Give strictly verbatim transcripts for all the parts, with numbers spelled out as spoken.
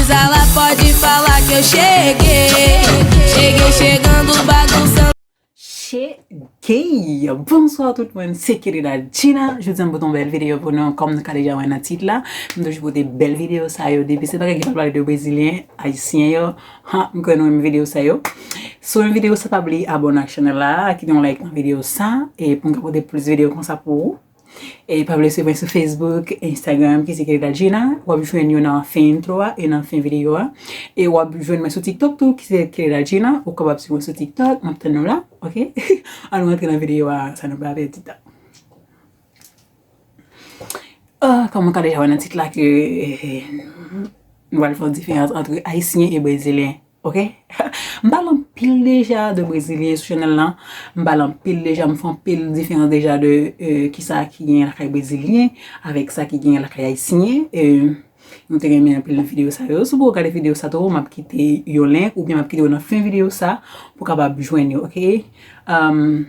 Zala pode falar que eu cheguei. Cheguei chegando, bagunçando. Cheguei! Bonswa tout moun, se Kelly Dadjina. Jodi a m pote yon bèl videyo pou nou, kòm nou ka deja wè nan tit la. M toujou pote bèl videyo sa yo depi se bagay ki pral pale de brezilyen, ayisyen yo. Ha, m kwè nou renmen videyo sa yo. Si w renmen videyo sa, pa bliye abòne ak chanèl la, kite yon like nan videyo sa, e pou m ka pote plis videyo konsa pou ou. E pa bliye swiv mwen sou Facebook, Instagram, ki se Kelly Dadjina. W ap jwenn yo nan fen intro a e nan fen videyo a. E w ap jwenn mwen sou TikTok tou, ki se Kelly Dadjina. Ou kapab swiv mwen sou TikTok, m ap tann nou la, oke? Ann nou rantre nan videyo a, san nou pa pèdi tan. Ah, kòm ou ka deja wè nan tit la ke, eh, nou pral fè yon diferans ant ayisyen e brezilyen. Oke? M pale anpil deja de brezilyen sou chanèl lan. M pale anpil deja, m fè anpil diferans deja de, euh, kisa ki genyen lakay brezilyen avèk sa ki genyen lakay ayisyen. Euh, nou te renmen anpil videyo sa yo. Si w poko gade videyo sa tou, m ap kite yon link oubyen m ap kite yo nan fen videyo sa pou w kapab jwenn yo, oke? Um,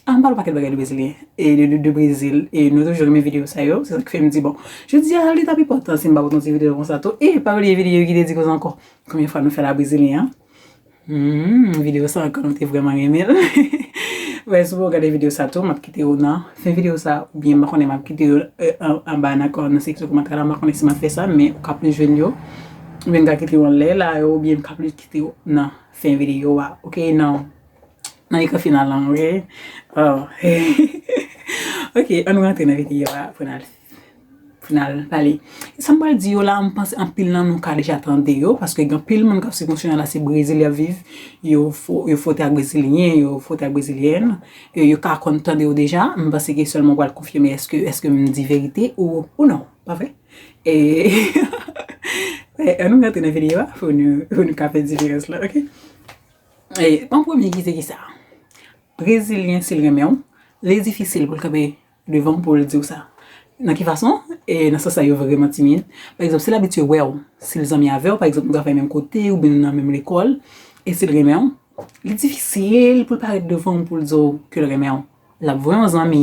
Ah, m pale yon pakèt bagay de brezilyen, e de, de, de Brezil, e nou toujou renmen videyo sa yo, se sa k fè m di, bon, jodi a, li t ap enpòtan si m pa pote yon ti videyo konsa tou, e pa bliye videyo ki te di konsa ankò, konbyen fwa nou fè la brezilyen an? Hmm, videyo sa ankò, nou te vrèman renmen l. Wè, si w gade videyo sa tou, m ap kite yo nan fen videyo sa, oubyen m pa konnen m ap kite yo, euh, an, anba nan kò, nan seksyon kòmantè la, m pa konnen si m ap fè sa, men ou ka plis jwenn yo, oubyen m ka kite yo anlè la, oubyen m ka plis kite yo nan fen videyo a, oke, nan nan ekran final lan, oke? Oh. Oke, ann nou rantre nan videyo a pou n al, pou n al pale. Sa m pral di yo la, m panse anpil nan nou ka deja tande yo, paske gen anpil moun k ap swiv mwen sou chanèl la, se Brezil y ap viv, yo fo-, yo fwote ak brezilyen, yo fwote ak brezilyèn, e yo ka konn tande yo deja, m panse ke sèlman w pral konfime èske, èske m di verite ou, ou non, pa vre? E, e, ann nou rantre nan videyo a, pou nou, pou nou ka fè diferans la, oke? E, an premye ki se kisa? Brezilyen, si l renmen w, li difisil pou l kanpe devan w pou l di w sa. Nan ki fason? E, nan sans sa, yo vrèman timid. Pa egzanp, si l abitye wè w, si l zanmi avè w, pa egzanp, nou travay menm kote, oubyen nou nan menm lekòl, e si l renmen w, li difisil pou l parèt devan w pou l di w ke l renmen w. L ap voye yon zanmi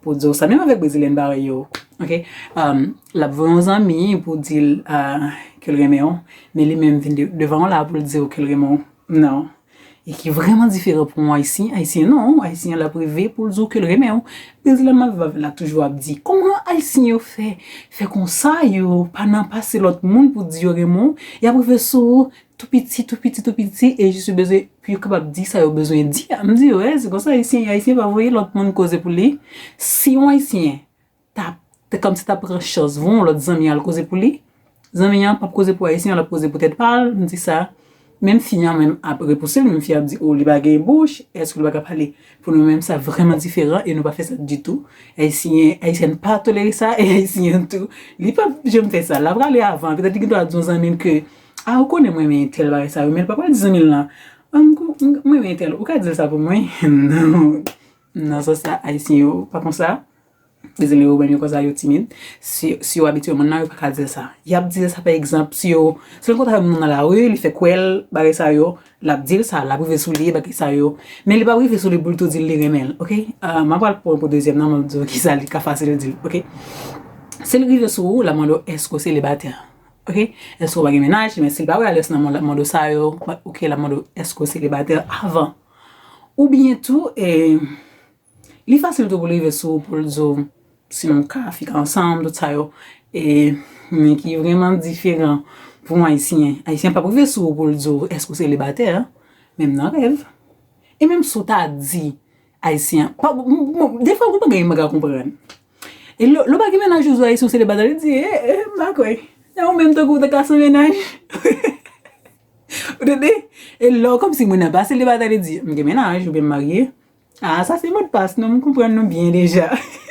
pou di w sa. Menm avèk brezilyèn parèy yo, oke? Um, l ap voye yon zanmi pou di l, ah, ke l renmen w, men li menm vin de-, devan w la pou l di w ke l renmen w. Non. E ki vrèman diferan pou yon ayisyen. Ayisyen non, ayisyen l ap rive pou l di w ke l renmen w. Brezilyèn m ap viv avè l la toujou ap di, kòman ayisyen yo fè, fè konsa, yo pa nan pase lòt moun pou di yo renmen w, y ap rive sou ou, tou piti, tou piti, tou piti, e jis yo bezwen pou yo kapab di sa yo bezwen di a. M di yo, e, se konsa ayisyen ye, ayisyen pa voye lòt moun koze pou li. Si yon ayisyen t ap, te kòmsi t ap pran chans, voye yon lòt zanmi al koze pou li, zanmi an p ap koze pou ayisyen an, l ap koze pou tèt pa l, m di sa. Menm fi an menm ap repouse l, menm fi an ap di, o, li pa gen bouch, èske li pa ka pale? Pou nou menm, sa vrèman diferan e nou pa fè sa ditou. Ayisyen, ayisyèn pa tolere sa, e ayisyen tou, li p ap janm fè sa. L ap rale avan, petèt li gendwa di yon zanmi l ke, a, ou konnen mwen renmen entèl bagay sa yo, men l pa pral di zanmi l lan, a, m, m, m renmen entèl, ou ka di l sa pou mwen? Non. Nan sans sa, ayisyen yo pa konsa. Dezole, yo menm yo konsa, yo timid. Si, si yo abitye moun nan, yo pa ka di l sa. Y ap di l sa, pa egzanp, si yo, si l rankontre avèk moun nan nan lari, li fèk wè l, bagay sa yo, l ap di l sa, l ap rive sou li, bagay sa yo. Men li p ap rive sou li pou l tou di l li renmen l, oke? Ah, m ap pral pran pou dezyèm nan, m ap di w kisa li ka fasil di l, oke? Si l rive sou ou, l ap mande w, èske w selibatè? Oke? Èske w pa gen mennaj? Men si l pa wè alèz nan moun, l ap mande w sa yo, oke, l ap mande w, èske w selibatè avan? Oubyen tou, e, Li fasil tou pou l rive sou ou pou l di w si nou ka fèk ansanm, tout sa yo. E, men ki vrèman diferan pou yon ayisyen. Ayisyen p ap rive sou ou pou l di w, èske w selibatè? Menm nan rèv. E menm si w ta di ayisyen an, pa, bon, defwa ou pa gen moun ka konprann. E lè, lè w pa gen mennaj ou di w ayisyen w selibatè, li di, e, e, m pa kwè. E ou menm tankou w ta ka san mennaj. Ou tande? E lè w kòmsi moun nan pa selibatè, li di, m gen mennaj oubyen m marye. Ah, sa se modpas nou, m konprann nou byen deja.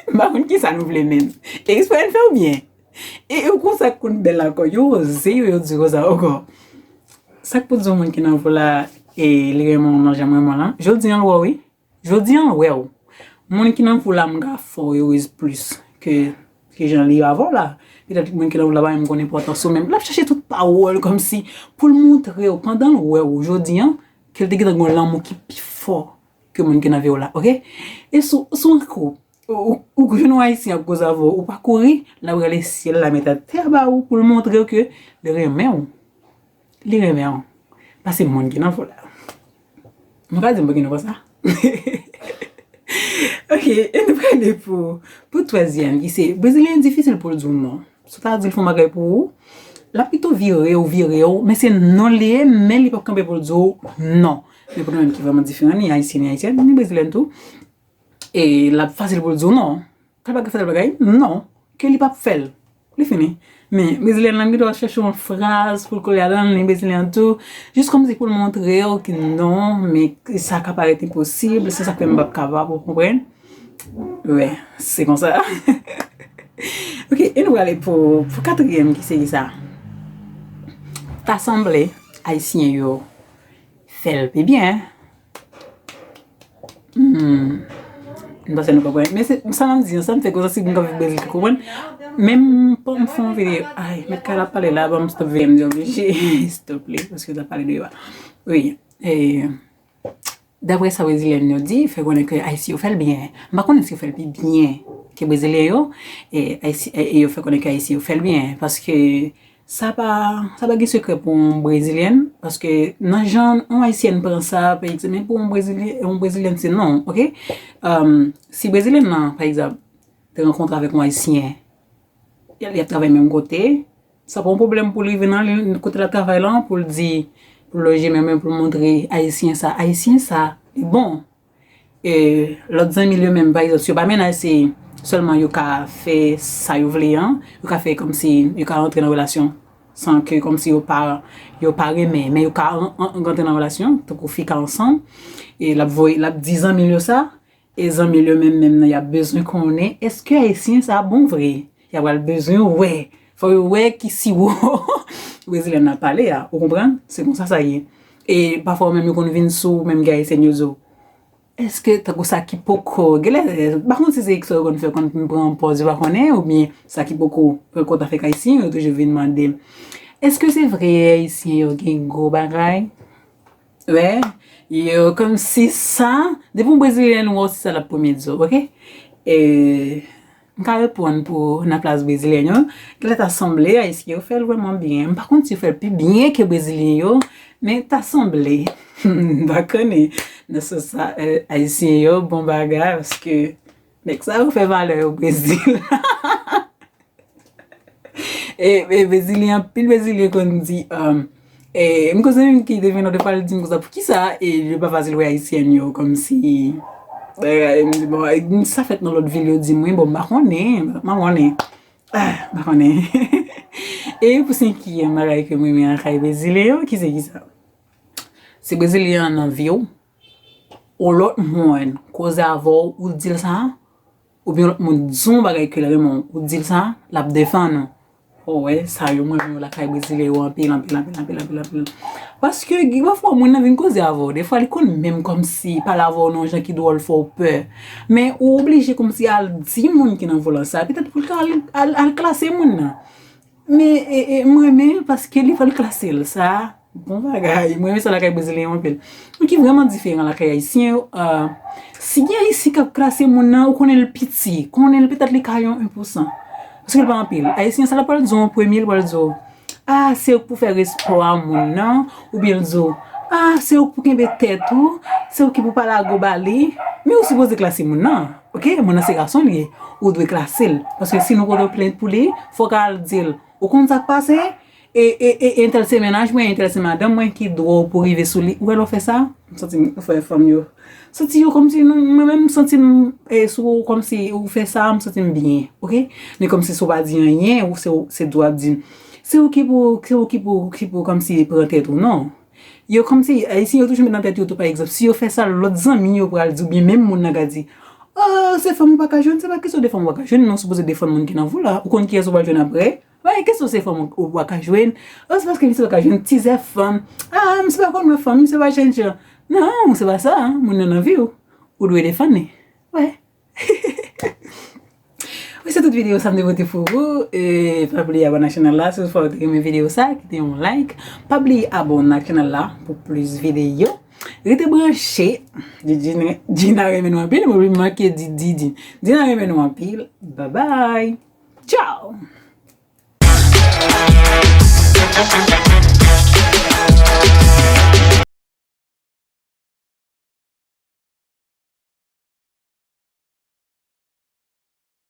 M pa konn kisa nou vle menm. Eksprè n fè oubyen? E yo konsa k konn bèl ankò, yo oze yo, yo di konsa ankò. Sa k pou di yon moun ki nan vi w la, e li renmen w nan jan m renmen w lan? Jodi an l wè w wi. Jodi an l wè w. Moun ki nan vi w la m ka fè w erez plis ke, ke jan li avè w la. Petèt moun ki nan vi w la pa menm konn enpòtans ou menm. L ap chache tout pawòl kòmsi pou l montre w pandan l wè w jodi an ke l te gentan gen yon lanmou ki pi fò ke moun ki nan vi w la, oke? E si w, si w an koup, Ou, ou, ou jwenn yon Ayisyen ap koze avè w, ou pa kouri, l ap rale syèl la met atè ba ou pou l montre w ke li renmen w. Li renmen w. Pase moun ki nan fo la. Nou ka di m pou ki nou konsa. Ok, e nou prale pou, pou twazyèm, ki se, Brezilyen difisil pou l di w non. Si w ta di l fè yon bagay pou ou, l ap pito vire w, vire w, men se non li ye, men li p ap kanpe pou l di w non. Men pou nou menm ki vrèman diferan, ni Ayisyen, ni Ayisyèn, ni Brezilyen tou. E l ap fasil pou l di w non. Tèl bagay, fè tèl bagay, non. Ke li p ap fè l. Li fini. Men, Brezilyen nan gen dwa chèche yon fraz pou l kole ladan l, ni Brezilyen tou. Jis kòmsi pou l montre w ke non, men sa ka parèt enposib, se sa k fè m p ap kapab, ou konprann? Wi, se konsa. Ok, e nou prale pou, pou katriyèm, ki se ki sa? Ta sanble Ayisyen yo fè l pi byen. Hmm. M panse nou konprann. Men se, sa m ap di an, sa m fè konsa, si moun k ap viv Brezil ka konprann. Men m, m fè yon videyo. Ay, mèt kay la ap pale la, ban m stop videyo, m di oblije. Stop li, paske w t ap pale de yo a. Wi. E, daprè sa Brezilyen yo di, fè konnen ke Ayisyen yo fè l byen. M pa konnen si yo fè l pi byen ke Brezilyen yo. E, Ayisyen, e, e yo fè konnen ke Ayisyen yo fè l byen. Paske Sa pa, sa pa gen sekrè pou yon Brezilyen, paske nan jan yon Ayisyèn pran sa, pa egzanp, men pou yon Brezilyen, yon Brezilyen se non, ok? Um, si Brezilyen nan, pa egzanp, te rankontre avèk yon Ayisyen, y ap, y ap travay menm kote, sa pa yon pwoblèm pou l rive nan li, kote l ap travay lan, pou l di, pou l loje menm, pou l montre Ayisyen sa, Ayisyen sa, li bon. E lòt zanmi l yo menm, pa egzanp, si yo pa mennaj, se sèlman yo ka fè sa yo vle an, yo ka fè kòmsi yo ka rantre nan relasyon san ke kòmsi yo pa, yo pa renmen, men yo ka an, an, rantre nan relasyon, tankou fi ka ansanm, e l ap voye, l ap di zanmi l yo sa, e zanmi l yo menm, menm nan, y ap bezwen konnen, èske Ayisyen sa bon vre? Y ap pral bezwen wè, fò yo wè ki siwo Brezilyen nan ap pale a, ou konprann? Se konsa sa ye. E pafwa yo menm yo konn vin sou ou menm gen Ayisyèn yo di w, èske tankou sa ki poko, genlè, m pa konn si se eksprè yo konn fè, konn pran pòz yo pa konnen, oubyen sa ki poko rankont avèk Ayisyen, yo toujou vin mande m, èske se vre Ayisyen yo gen gwo bagay? Wè, yo kòmsi sa, depi yon Brezilyen wè w, se sa l ap premye di w, ok? E, M ka reponn pou nan plas Brezilyen yo. Genlè ta sanble Ayisyen yo fè l vrèman byen. M pa konn si yo fè l pi byen ke Brezilyen yo, men ta sanble. M pa konnen. Nan sans sa, eh, Ayisyen yo, bon bagay, paske nèg sa yo fè valè yo Brezil. E, e Brezilyen, anpil Brezilyen konn di, um, E, m konn zanmi m ki te vin lòt fwa, li di m konsa, poukisa, e, yo pa fasil wè Ayisyèn yo, kòmsi, e, m di, bon, e, sa fèt nan lòt vil, yo di m, wi, bon, m pa konnen, m pa konnen. Ah, m pa konnen. E pou senkyèm bagay ke m renmen lakay Brezilyen yo, ki se ki sa? Se Brezilyen an nan vi w, yon lòt moun koze avè w, ou di l sa, oubyen yon lòt moun di w yon bagay ke l renmen w, ou di l sa, l ap defann ou. O wè, sa yo mwen renmen lakay Brezilyen yo anpil, anpil, anpil, anpil, anpil, anpil. Paske gen pafwa moun nan vin koze avè w, defwa li konn menm kòmsi pale avè w nan yon jan ki dwòl, fè w pè. Men ou oblije kòmsi al di moun ki nan vi w lan sa, petèt pou l ka al, al, al klase moun nan. Men, e, e, m renmen paske li fè l klase l, sa. Bon bagay, mwen renmen sa lakay Brezilyen yo anpil. Yon ki vrèman diferan lakay Ayisyen yo, ah, si gen Ayisyen k ap klase moun nan, ou konnen l piti, konnen l petèt li ka yon en pou san. Paske l pa anpil. Ayisyen sa l ap pral di w an premye, l pral di w, ah, se ou k pou fè respè a moun nan, oubyen l di w, ah, se ou k pou kenbe tèt ou, se ou ki pou pa lage w ba li, men ou sipoze klase moun nan, ok? Moun nan se gason li ye, ou dwe klase l. Paske si nou pote w plent pou li, fò w ka al di l, ou konn sa k pase? E, e, e, entèl se mennaj mwen, entèl se madanm mwen ki dwe w pou rive sou li. Ou wè lè w fè sa? M santi m, ou fè fanm yo. Santi yo kòmsi nou, mwen menm m santi m, e, sou kòmsi ou fè sa, m santi m byen, ok? Men kòmsi si w pa di anyen, ou se, se dwe w ap di. Se ou ki pou, se ou ki pou, ki pou kòmsi pran tèt ou, non. Yo kòmsi, Ayisyen yo toujou met nan tèt yo tou, pa egzanp, si yo fè sa, lòt zanmi yo pral di, oubyen menm moun nan ka di, oh, se fanm ou pa ka jwenn, se pa kesyon de fanm ou pa ka jwenn, non, ou sipoze defann moun ki nan vi w la. Ou konn kiyès ou pral jwenn apre? Wè, kesyon se fanm ou pa ka jwenn. Oh, se paske misye pa ka jwenn ti zèf fanm. Ah, misye pa konn wè fanm, misye pa jwenn jan. Non, se pa sa, moun nan nan vi w. Ou dwe defann li. Wè. Wi, se tout videyo sa m te pote pou ou. E, pa bliye abòne ak chanèl la. Si w te renmen videyo sa, kite yon like. Pa bliye abòne ak chanèl la pou plis videyo. Rete branche. Djina renmen nou anpil, mwen manke di Djina renmen nou anpil. Babay. Tchaw.